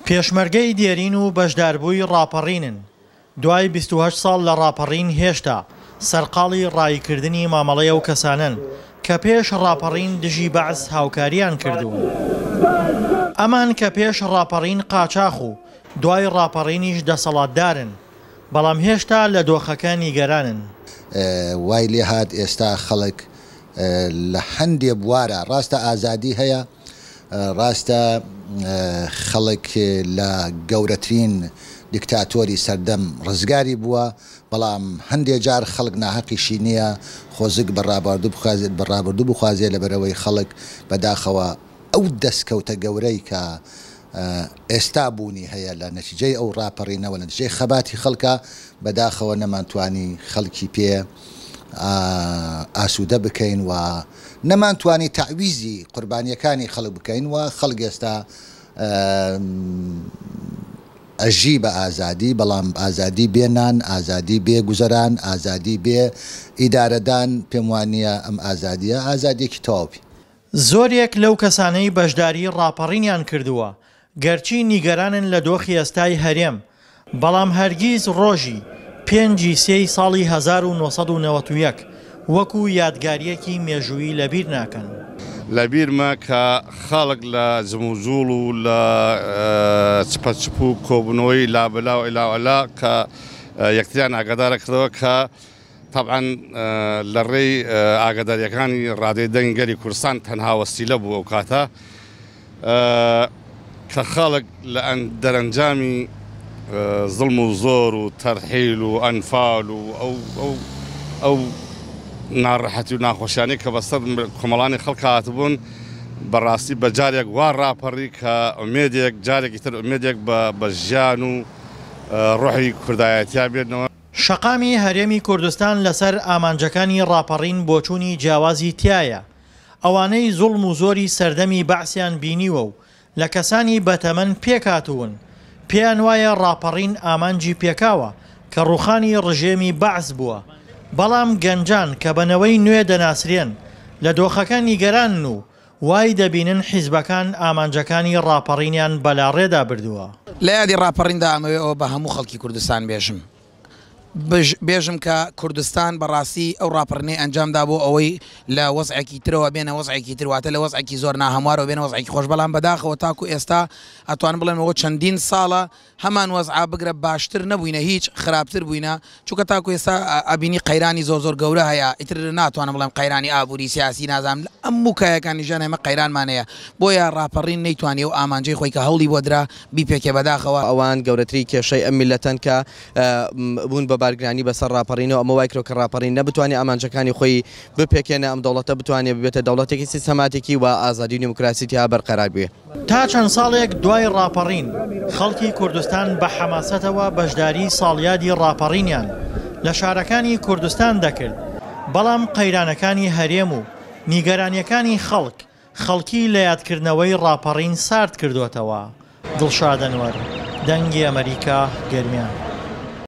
پێشمەرگەی دێرین و بەشداربووی ڕاپەڕینن، دوای 28 ساڵ لە ڕاپەڕین هێشتا سەرقاڵی ڕاییکردنی مامەڵەی ئەو کەسانەن کە پێش ڕاپەڕین دژی بەعس هاوکارییان کردوون. ئەمان کە پێش ڕاپەڕین قاچاخ و دوای ڕاپەڕینیش دەسەڵاتدارن، بەڵام هێشتا لە دۆخەکە نیگەرانن. وای لێهات ئێستا خەڵک لە هەندێ بوارا ڕاستە ئازادی هەیە، ڕاستە خەڵک لە گەورەترین دیکتاتۆری سەردەم ڕزگاری بووە، بەڵام هەندێ جار خەڵک ناهەقیشی نییە خۆزگ بە ڕابردوو بخوازێ لەبەرئەوەی خەڵک بەداخەوە ئەو دەستکەوتە گەورەی کە ئێستا بوونی هەیە لە نەتیجەی ئەو ڕاپەڕینە و نەتیجەی خەباتی خەڵکە، بەداخەوە نەمانتوانی خەڵکی پێ ئاسوودە بکەین و نەمانتوانی تەعویزی قوربانییەکانی خەڵک بکەین و خەڵک ئێستا ئەژی بە ئازادی، بەڵام ئازادی بێ نان، ئازادی بێ گوزەران، ئازادی بێ ئیدارەدان، پێم وانییە ئەم ئازادییە ئازادییەکی تەواو بی. زۆرێک لەو کەسانەی بەشداری ڕاپەڕینیان کردووە، گەرچی نیگەرانن لە دۆخی ئێستای هەرێم، بەڵام هەرگیز ڕۆژی پێنجی سێی ساڵی 1991 وەکو یادگارییەکی مێژوویی لەبیر ناکەن. لەبیرمە کە خەڵک لە جموجوڵ و لە چپەچپ و کۆبوونەوەی لابەلا و ئیلاوئەلا کە یەکتریان ئاگادارە کردەوە کە تەبعەن لە ڕێی ئاگادارییەکانی ڕادیۆی دەنگی گەلی کوردستان تەنها وەسیلە بوو ئەو کاتە کە خەڵک لە دەرەنجامی زڵم و زۆر و تەرحیل و ئەنفال و ئەو ئەو ئەو ناڕەحەتی و ناخۆشیانەی کە بەسەر کۆمەڵانی خەڵک هاتبوون بەڕاستی بە جارێک وا ڕاپەڕی کە ئومێدێک جارێکی تر ئومێدێک بە ژیان و ڕۆحی کوردایەتیا بێنەوە. شەقامی هەرێمی کوردستان لەسەر ئامانجەکانی ڕاپەڕین بۆچوونی جیاوازی تیایە، ئەوانەی زوڵم و زۆری سەردەمی بەعسیان بینیوە و لە کەسانی بەتەمەن پێکهاتوون، پێیان وایە ڕاپەڕین ئامانجی پێکاوە کە ڕووخانی ڕژێمی بەعس بووە، بەڵام گەنجان کە بە نەوەی نوێ دەناسرێن لە دۆخەکە نیگەرانن و وای دەبینن حیزبەکان ئامانجەکانی ڕاپەڕینیان بەلاڕێدا بردووە. لە یادی ڕاپەڕیندا ئەمەوێ ئەوە بە هەموو خەڵکی کوردستان بێژم بێژم کە کوردستان بەڕاستی ئەو ڕاپەڕینەی ئەنجام دا بۆ ئەوەی لە وەزعێکی ترەوە بێنە وەزعێکی تر واتە لە وەزعێکی زۆر ناهەموارەوە بێنە وەزعێکی خۆش بەڵام بەداخەوە تاکو ئێستا ئەتوانم بڵێم ئەوە چەندین ساڵە هەمان وەزعە بگرە باشتر نەبووینە هیچ خراپتر بووینە چونکە تاکو ئێستا ئەبینی قەیرانی زۆر زۆر گەورە هەیە ئیتر ناتوانم بڵێم قەیرانی ئابووری سیاسی نازانم لە هەموو کایەکانی ژیان ئێمە قەیرانمان هەیە بۆیە ڕاپەڕین نەیتوانی ئەو ئامانجەی خۆی کە هەوڵی بۆ درا بیپێکێ بەداخەوە. ئەوان گەورەترین کێشەی ئەم میللەتەن کە بوون بە بارگرانی بەسەر ڕاپەڕینەوە ئەمە وای کردوە کە ڕاپەڕین نەبتوانێ ئامانجەکانی خۆی بپێکێنێ ئەم دەوڵەتە بتوانێ ببێتە دەوڵەتێکی سیستەماتیکی و ئازادی و دیموکراسی تیا بەرقەرار بێ. تا چەند ساڵێک دوای ڕاپەڕین، خەڵکی کوردستان بە حەماسەتەوە بەشداریی ساڵیادی ڕاپەڕینیان لە شارەکانی کوردستان دەکرد، بەڵام قەیرانەکانی هەرێم و نیگەرانییەکانی خەڵک، خەڵکی لە یادکردنەوەی ڕاپەڕین سارد کردۆتەوە. دڵشاد ئەنوەر، دەنگی ئەمەریکا، گەرمیان.